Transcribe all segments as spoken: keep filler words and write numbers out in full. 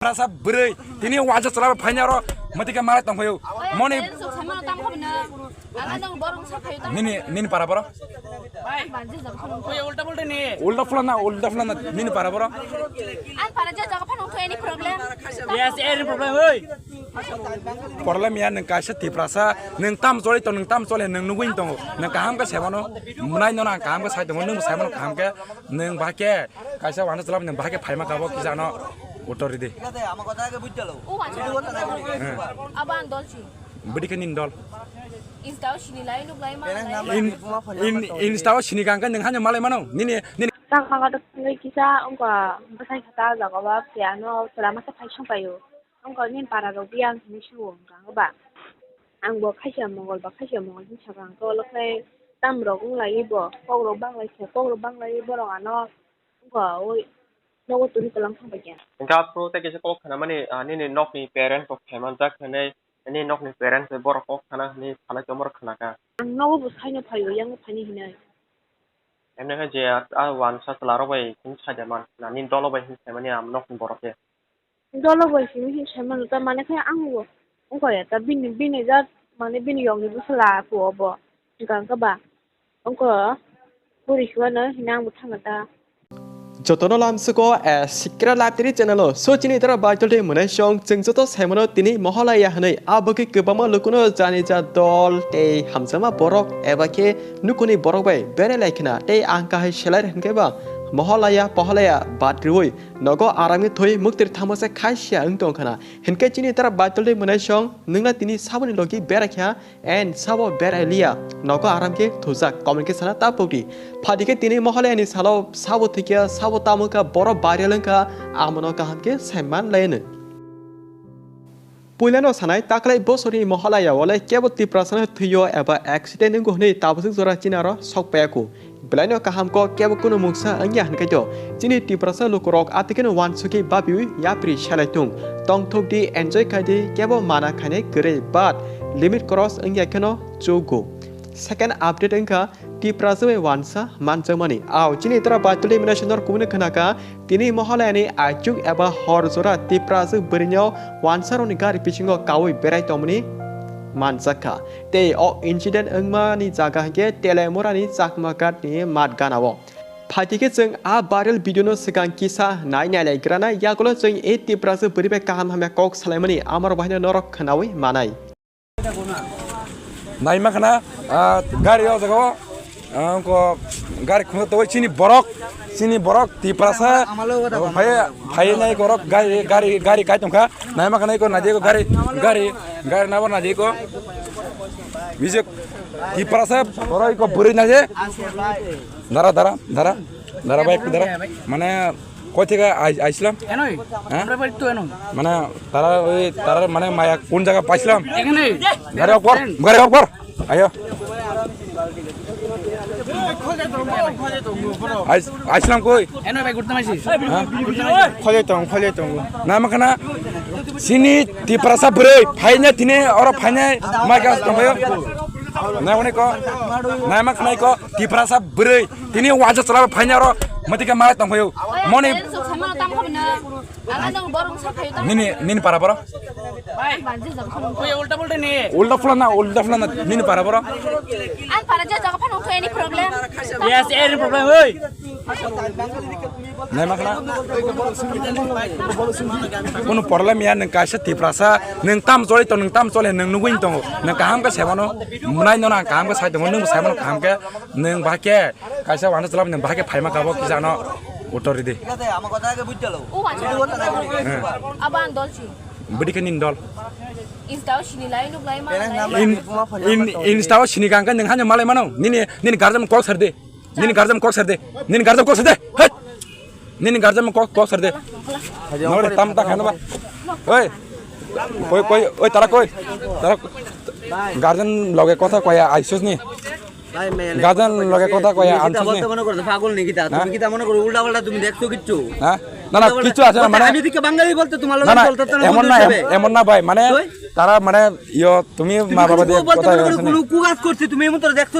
Tiprasa bwrwi, tini waisa chwla bai phaina oro, mwtwi khe malai tong phaio. Moni. Ang ano borok sa phaio ta. Nini, nini para boro? Ba je jam khano. Ulta pulta ni. Ulta pulta na, ulta pulta na, nini para boro? Ang para je jaga phano any problem. Yes, any problem, oi. Problem ya, nwng kaisa Tiprasa, nwng tam choli tong, nwng tam choli, nwng nugwi tongo. Nwng kaham khe sai mano, mwnai no na kaham khe sai tongo, nwng sai mano kaham khe, nwng bahai khe kaisa waisa chwla bai nwng bahai khe phaima kabo kisa no uttor ridi. O waisa. Aban dol si. Bidi khe nini dol. Insta o sini lai nuk lai ma lai. In, in, Insta o sini kang khe nwng hanya malai mano. Nini, nini. Tang kha kha to thangwi kisa wngkha bwsai kha ta jaga o phiya no chwla masa phai song paio. Wngkha nini para rok biyang hinwi suo wngkha ba. Ang bo khaisa mongol ba khaisa mongol hinwi sakha ang to lokhe tam rok wng lai bo kok rok bang lai khe kok rok bang lai borok ano wngkha oi nogo tuni kwlang thang paikha. Hingkhe aphuru tei kisa kok khnamani, ah, nini nokni parents rok thaimanjak hinwi, nini nokni parents bai borok kok sana hinwi salai tongma rok khnakha. Ang nogo bo saino phaio, yango phaini hinwi. Emne khe je a, a wansa chwla rok bai hinwi saida man, nini dolo bai hinwi saimani ang nokni borok khe. Dolo bai hinwi hinwi saimano ta, mane khe ang bo wngkha ya ta, bini, bini jat, mane bini yokni bwsla phuo bo, hwnkha hwnkhe ba. Wngkha, pori suano hino ang bo thangkha ta. Jotono lamsugo, eh, Sikra Live T V channel o. So, chini tara bai tolde mwnai song, chwng joto saimano tini Mohalaya hwnwi. Abo khe kwbangma lukuno jani ja dol tei hamjakma borok eba khe nukuni borok bai berai lai khna. Tei ang kahai selai hwnkhe ba Mohalaya, Pohalaya, bat riui nogo aram khe thwi muktir thamo se khaisiya wng tong khna. Hinkhe chini tara bai tolde mwnai song, nwngna tini saboni logi berai kha, And sabo berai liya, nogo aram khe thujak, comment khe sana ta pokdi. Phadi khe tini Mohalayani salo sabo thikya, sabo tamo kha, borok viral wngkha, amono kaham khe saiman laino. Puilano sanai, taklai bosorni Mohalaya o le kebo Tiprasano thwiyo eba accident wngo hwnwi tabaswk jora chinaro sok paiyaku. Belaino kaham kok kebo kunu mungsa wngya hwnkhe to. Chini Tiprasa lukurok atikeno wansukwi babiwi yapri selai tung. Tongthokdi, enjoy khaidi, kebo mana khainai kwrwi, but limit cross wngya kheno chugo. Second update wngkha Tiprasa bai wansa manjakmani. Ao, chini tara batuli mwnai sonor kubuni khnakha, tini Mohalayani aichuk eba hor jora Tiprasa bwrwino wansarokni gari bisingo kaui berai tongmani manjakha. Tei o incident wngmani jaga hwnkhe Telemurani Chakma Ghat ni mat ganao. Phaitike chwng a viral video no swkang kisa nai nailai granai, yagulo chwng e Tiprasa bwrwi bai kaham hamya kok salaimani amar bahaino norok khnaui manai. Naima khna, ah, gari o jaga o. Ang ko gari khungsa twi chini borok, chini borok Tiprasa phai, phai nai borok gari, gari, gari kai tongkha. Naima khna iko naidi ko gari, gari, gari nabo naidi ko. Bijak Tiprasa borok iko bwrwi naidi. Dara, dara, dara, dara bai dara. Mane Koi theke ai-, aislam? Enoi. Ha? Amra bari to enoi. Mane tara oi tara mane maya kun jaga paislam? Ekhane. Gari ok kor, gari ok kor. Ayo. Ais-, aislam koi? Enoi bai gurtam aisi. Ha? Khole tong, khole tong. Nama kana sini Tiprasa bwrwi phaina tini oro phaina mai gas tongbayo. Nai mani ko, nai ma khnai ko Tiprasa bwrwi. Tini waisa chwla bai phaina oro mwtwi khe malai tong phaio. Moni. Nini, nini para boro? Ulta pula na, ulta pula na, nini para boro? Ang para je jaga phano any problem? Yes, any problem, oi. Nai ma khna? Kunu problem ya, nwng kaisa Tiprasa, nwng tam choli tong, nwng tam choli, nwng nugwi tongo, nwng kaham khe sai mano, mwnai no na kaham khe sai tongo, nwng sai mano kaham khe, nwng bahai khe, Kaisa wano chwla bai nang bahai khe phaima kabo kisa ano uttor ridi. Ama kotha age bujjalo. O waisa. Hwnkhe ba? Abo ang dol si. Bwdikhe nini dol. Insta o sini lai nuk lai ma lai. In, in, Insta o sini kang khe nwng hanya malai mano. Nini, nini guardian kok sar de. Nini guardian kok sar de. Nini guardian kok sar de. Hei. Nini guardian kok, kok sar de. Nore tam ta khano ba. Oi. Koi, koi, oi tara koi. Tara guardian loge kotha koi aisos ni. ভাই, মেয়ে নেই। গার্জেন লগে কথা কয়, তুমি কিতা আনছিস নি? বলতে মনে করছো? পাগল নাকি তা? হ্যাঁ? তুমি কিতা মনে করো? উল্টা পাল্টা তুমি দেখছো কিচ্ছু? হ্যাঁ? না, না, উল্টা পাল্টা কিচ্ছু আছে না, বলতে মানে আমি দিকে বাঙালি বলতে তোমার লগে না, না, চলতে তো এমন না, চলতে এমন, হবে। এমন না ভাই, মানে তুই? তারা মানে ইয়ো, তুমি তুমি মা বাবা দিয়ে বলতে কথা মনে করো, বলেছো নি? কোনো কুকাজ করছে, তুমি এমন তোরা দেখছো?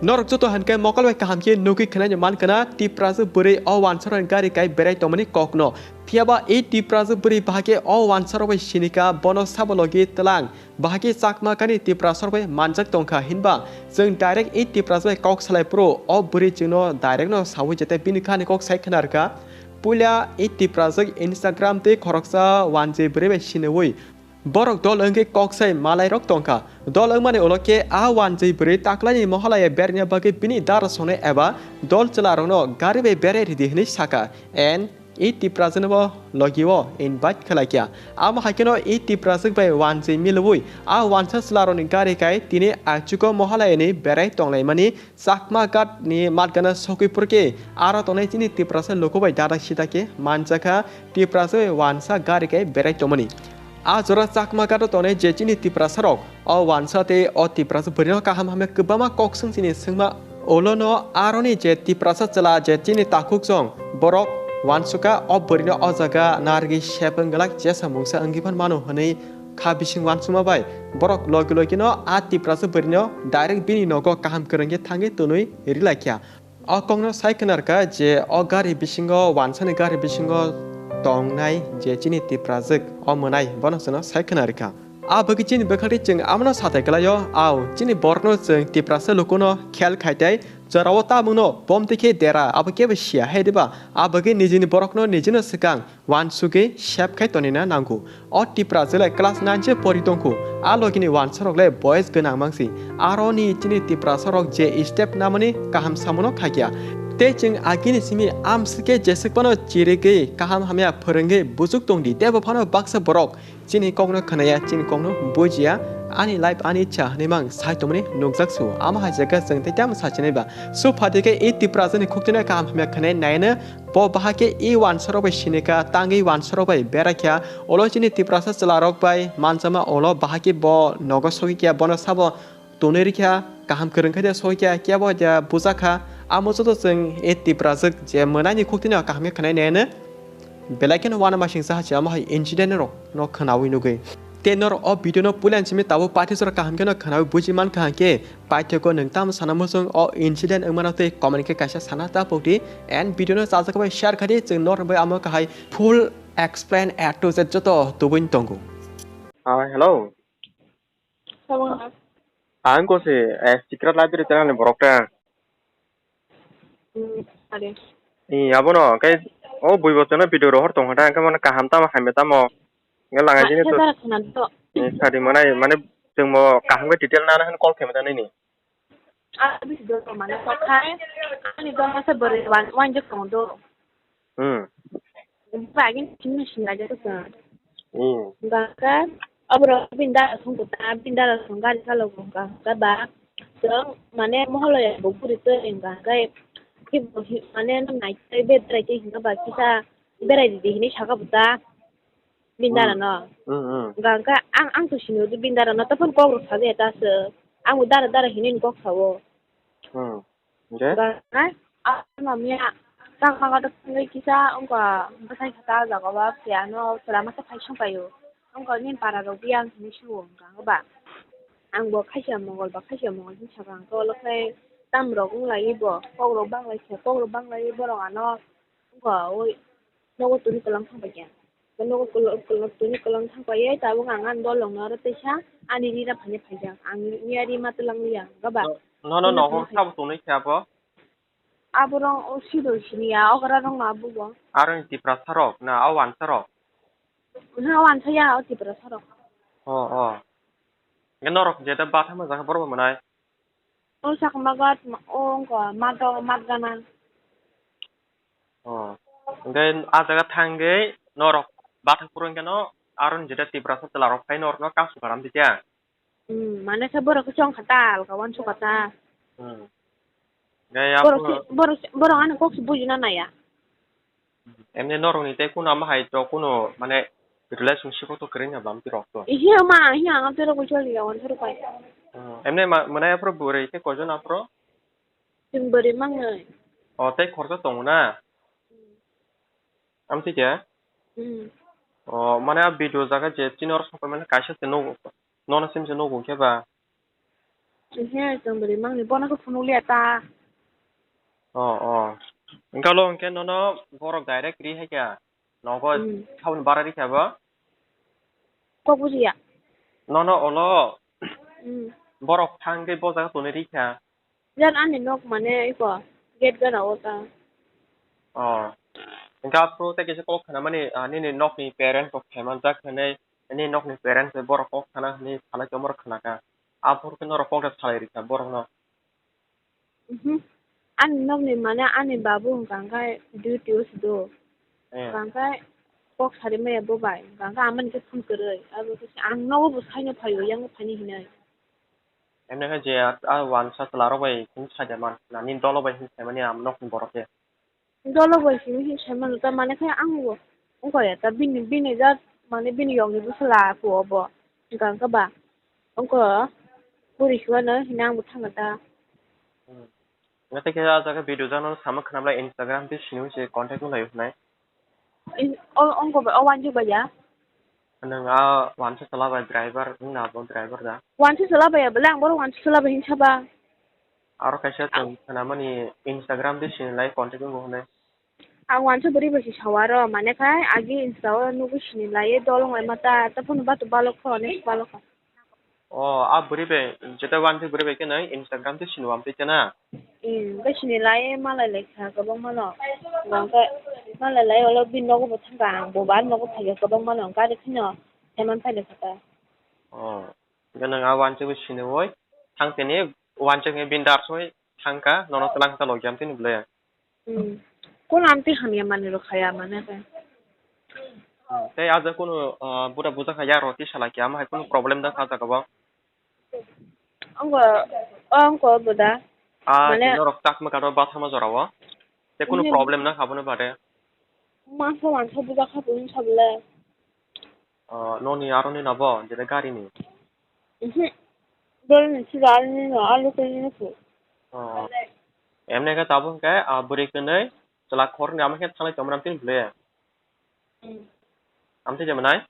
Norok joto hinkhe mokol bai kaham khe nugwi khwnai mankha na Tiprasa bwrwi o wansarokni gari kai berai tongmani kokno. Phiyaba e Tiprasa bwrwi bahai khe o wansarok bai sinikha, bono sabo logi twlang. Bahai khe Chakma gani Tiprasarok bai manjak tongkha hinba chwng direct e Tiprasa bai kok salai phuru o bwrwi chwngno direct no sawi jete bini khani kok sai khna rwkha. Puila e Tiprasa Instagram tei khoroksa wanjwi bwrwi bai siniwi borok dol wngwi kok sai malairok tongkha. Dol wngmani ulo khe a wanjwi bwrwi taklaini mohalaya berna bagwi bini dara songnai eba dol chwlarokno gari bai berai ridi hwnwi sakha. And e Tiprasano bo logio invite khlaikha. Amo hai kheno e Tiprasa bai wanjwi milwi a wansa chwlarokni gari kai tini achugo mohalayani berai tonglaimani Chakma ghat ni matgana sokwi phurkhe aro tongnai chini Tiprasa luku bai dada sida khe manjakha Tiprasa bai wansa gari kai berai tongmani. A jora Chakma ghat o tongnai je chini Tiprasa rok o wansa tei o Tiprasa bwrwino kaham hamya kwbangma kok swng chini swngma ulo no aroni je Tiprasa chwla je chini takhuk chwng borok wansukha o bwrwino o jaga narwgwi sep wng glak jesa mungsa wngwi phan mano hwnwi kha bising wansukma bai borok logi logi no a Tiprasa bwrwino direct bini nogo kaham kwrwng khe thangwi twnwi rilai kha. O kokno sai khna rwkha je o gari bisingo wansani gari bisingo tongnai je chini Tiprajwk o mwnai bono chwngno sai khna rwkha. A bagwi chini bwkhakni chwng amono satai kwlaio, au chini borokno chwng Tiprasa lukuno khel khai tei jorao tabukno bom twi khe dera abo kebo siya hai diba? A bagwi nijini borokno nijino swkang wansugwi sep khai tonina nango. O Tiprajwk lai class nine se pori tongkhu. A logini wansarok le boys gwnang mangsi. Aroni chini Tiprasarok je step namani kaham samono khakya. Tei chwng agini simi amsike jeswk phano chirigwi kaham hamya phwrwngwi buchuk tongdi. Tebo phano baksa borok chini kokno khwnaya, chini kokno bujiya. Ani life ani ichha hwnwi mang sai tongmani nukjak su. Amo hai jaga chwng tei tamo sachinai ba. Su phatikhe i Tiprajwkni khuktwino kaham hamya khwnai naino. Bo bahai khe i wansarok bai sinikha, tangwi wansarok bai berai kha. Olo chini Tiprasa chwlarok bai manjama olo bahai khe bo nogo sogwi kha, bono sabo tonwi rikha, kaham kwrwng khe de sogwi kha, kebo de bujakha. Amo joto chwng i Tiprajwk je mwnaini khuktwino kaham khe khwnai nai hwnwi belai kheno uanamasingcha hachi amo hai incident rok no khwnawi nugwi. Tei norok o video no puila simi tabuk paithak jora kaham kheno khwnawi buji mankha hwnkhe paithakgo nwng tamo sana muchung o incident wngmano tei comment khe kaisa sana ta pokdi and video no chajak bai share khadi chwng norok bai amo kahai full explain A to Z joto tubui tongo. Ah, hello. Tabuk na? Ang ko se, eh, Sikra Library channel ni borok ta. Hmm, are. Eh, abono, kai, o bui bo chana video rohor tong hata, angka mana kaham tamo, hamya tamo. Nga langa jini to. Dara khana to. Eh, sadi mana, mane, chwng mo kaham ke detail nana han call khema ta nini. Ani bisi doro mane tokhai, ani doro masa bwrwi wan, wanjak tongo doro. Hmm. Bagin chini sinai jata sa. Hmm. Gangka, abro bini dara song kota, bini dara song gari kalo gangka ba. Song mane moholo ya bo puri to gangka. Ki bo hi, mane nai tai be trai ke hinga ba kita berai di hini saka buta. Bini dara no. Hmm, hmm. Gangka ang, ang to sini di bini dara no, tapon kok ro sabi ta se. Ang dara dara hini kok sawo. Hmm. Hingke? Gana, ah, mamia, tak maga tak tungui kisa, ongka, bwsai kata jaga ba, phiya no, chwla masa phai song paio. Ongka, nini para rok biyang hini suo, ongka, ba. Ang bo khaisa mongol ba, khaisa mongol hini saka, ongka, olo khai, tam rok wng lai bo, kok rok bang lai khe, kok rok bang lai borok ano, ongka, oi, nogo tuni kwlang thang pai khe. Nogo kwlo-, kwlo-, tuni kwlang thang pai ye, tabuk ang ani dol rok no aro teisa ani rira phai phai jak. Ang miya ri ma twlang liya, ga ba? No, no, no, nogo sabo tonwi khe abo? Abo rong o sidol sini ya, o gra rong no abo bo. Aro ni Tiprasa rok na, o wansa rok? Na wansa ya, o Tiprasa rok. O, o. Nge norok jeta batha ma jaga borok bo mwnai? O sakma gat, o ongko, mato, mat gana. Oh. Hingke ah jaga thangwi norok bathak phuru hingke no aro ni jeta Tiprasa chwla rok phai norok no kasu karam di kya? Hmm, mane khe borok khe chong kha ta, alka uansuk kha ta. Hmm. Hingke ya borok phuru se, borok se, borok ano kok se bujina naya. Emne norok ni tei kuno ama hai to kuno mane relationship o to kwrwi na bam rok to. Ihe ma, ihe ang tero ko choli ya uansuk pai. Hmm. Emne ma, mane aphuru bwrwi khe koijon aphuru? Chwng bwrwi mangnai. O, tei khoroksa tongo na? Amtwi khe? Hmm. O, mane a video jaga je chini oro sopai mani kaisa se nugo, nono simi se nugo khe ba? He, chwng bwrwi mangni bono khe phunukliya ta. Oh, oh. Wngkha lo hwnkhe nono borok direct ri hai kha. Nogo Hmm. saboni bara ri kha bo. Kok bujiya. Nono olo Hmm. borok thang khe bo jaga toni ri kha. Jan ani nok mane iko gate gana o ta. Oh. Hwnkhe aphuru tei kisa kok khna mani, ah, nini nokni parent rok thaimanjak hwnwi, nini nokni parent bai borok kok sana hwnwi salai tongma rok khna kha. Aphuru khe norok kok da salai rikha borokno. Mhm. Ani nokni mane ani babu hwnkha hwnkhe duty o se do. Eh. Hwnkha hwnkhe kok sari maya bo bai. Hwnkha hwnkhe amani khe phone kwrwi. Abo khe ang nogo bo saino phaio, yango phaini hinwi. Emne khe je a, a wansa chwla rok bai hwn saida man, nini dolo bai hwn saimani ang nokni borok khe. Dolo bai simi hin sai mano ta, mane khe ang bo wngkha ya ta, bini, bini jat mane bini yokni bwsala ku obo, hwnkha hwnkha ba wngkha bwrwi siwano hino ang bo thangkha ta. Hmm. Ngatwi khe a jaga video jano sama khna bwlai Instagram tei sini se contact wng laio hwnai. In-, o, wngkha ba, o wanjik bai ya? Nwng a wansa chwla bai driver wngna bo driver da? Wansa chwla bai ya bwle, ang bohrok wansa chwla bai hinsa ba. Aro kaisa chwng khna mani Instagram tei sini lai contact wngbo hwnwi. Ang wansa bwrwi bai se sawa ro, mane khai agi Insta o nugwi sini lai dol wng lai ma ta, ta phano bato balok kho, onek balok kho. O, a bwrwi bai, jeta wansa bwrwi bai khe nai Instagram tei sini wam twi khe na? Hmm, bai sini lai malai lai kha kwbangma no. Hwnkhe malai lai olo bini nogo bo thangkha, ang bo ba nogo phaikha kwbangma no, gari phano saiman phailai kha ta. O, hwnkhe nwng a wansa bai sini oi thang tini wansa khe bini dar soi thangkha, nono twlang ta logi am tini bwle. Hmm. Kono amtwi hamya manwi rok khaya mane khe. Tei aja kunu, ah, buda buja kha ya roti sala khe ama hai kunu problem da kha jaga bo? Ongo, ongo buda. Ah, mane norok chakma karo bathama jora o. Tei kunu problem na kha bono bade. Mansa mansa buja kha bo hinsa bwle. Ah, noni aroni na bo, jere gari ni? Mhm. Bel ni sida aroni no, alu khe ni phu. Oh. Emne khe tabuk khe, ah, bwrwi kwnwi chwla khorni ama khe thanglai tongmani tini bwle. Hmm. Amtwi je mwnai?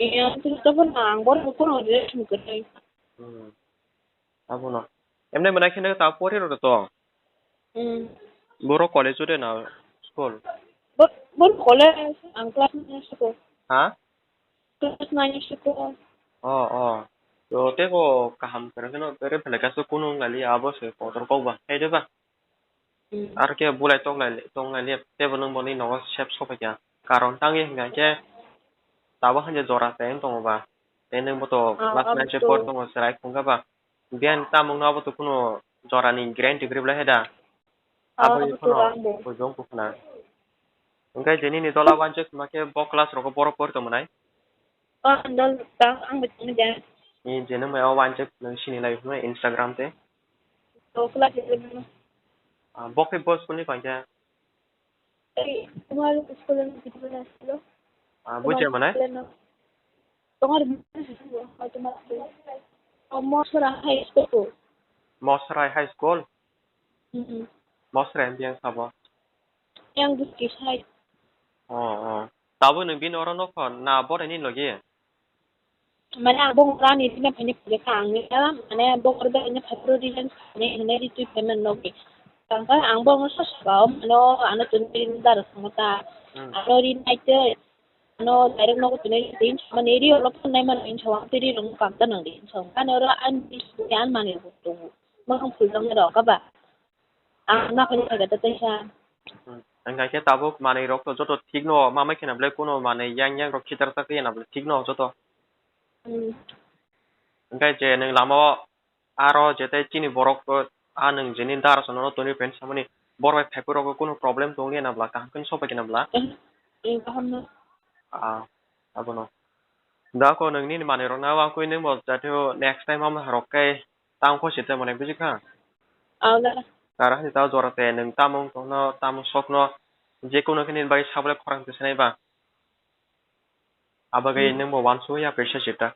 Iya, amtwi je mwnai, ang bohrok kono rest ni kwrwi. Hmm. Abono. Emne mwnai khe ta pori rw to? Hmm. Boro college o de na school? Bo, bo college, ang class nine school. Ha? Class nine school. Oh, oh. To tei bo kaham kwrwngkheno bere belai kaisa kunu wnglaili abo se kotor kok ba, hai de ba? Hmm. Aro khe bulai tonglai, tonglai le tebo nwng boni nogo sep sopai kha. Karon tangwi hwnkha khe tabuk hwnja jora chayung tongo ba. Tei nwng bo to ah, class nine se por tongo, chwrai khungkha ba. Biyan tamungno abo to kunu jorani guarantee kwrwi bwlai hai da. Ah, abo abo to phano rang bo. Bujong kuphna. Hwnkhe je nini dola wanjak ma khe bo class rogo borok por tongmwnai? O, ang dol ta, ang bo tongmani de. Ni je nwng bai o wanjak nwng sini lai phano Instagram te. O, class eleven no. Ah, bo khe bo school ni phaikha? Ei, tomar school ni bidire asilo. Ah, tomar bujhe mane? School no. Tomar bidire asilo, tomar school. O, Mosra High School. Mosra High School? Hmm. Mosra yang sabo? Yang buski side. Oh, oh. Tabuk nwng bini oro nokho na bohrokni logi? Mane ang bo ani rina phaini phai kha ang ya, mane bo oro bai ani phaipro rina phaini hinai ri twi phaimani nokni. Tangkha ang bo ang sa saka o, mane o ano tuni ri dar sangma ta. Hmm. Ano ri nai tei, ano direct nogo tuni ri twi mane ri olo phone nai mani hinsa ang twi ri rong kam ta nang ri hinsa. Kani oro ani ani mani bo tongo. Mang phul rong rok ka ba. Ang ma phai kha da tei sa. Hmm. Hwnkha khe tabuk manwi rok to joto thik no ma mai khena bwle, kuno manwi yang yang rok khitar ta khe na bwle thik no joto. Hmm. Hwnkha je nwng lama o aro je tei chini borok o a nwng jeni dar sono no toni pen samani bor bai phaiphuru rok kuno problem tong ya na bwla, kaham khe sok pai khe na bwla. Eh, eh, kaham no. Ah, abono. Da ko nwng nini manwi rok na wa koi nwng bo jateo next time ama rok kai Tamo kho site mane buji kha? Aw, da. Tara hani ta jora te nwng tamo wng tongno, tamo sokno, je kono khe nini bagwi sabolai khorang tisanai ba. Abagwi hmm nwng bo uansuk ya kaisa sita.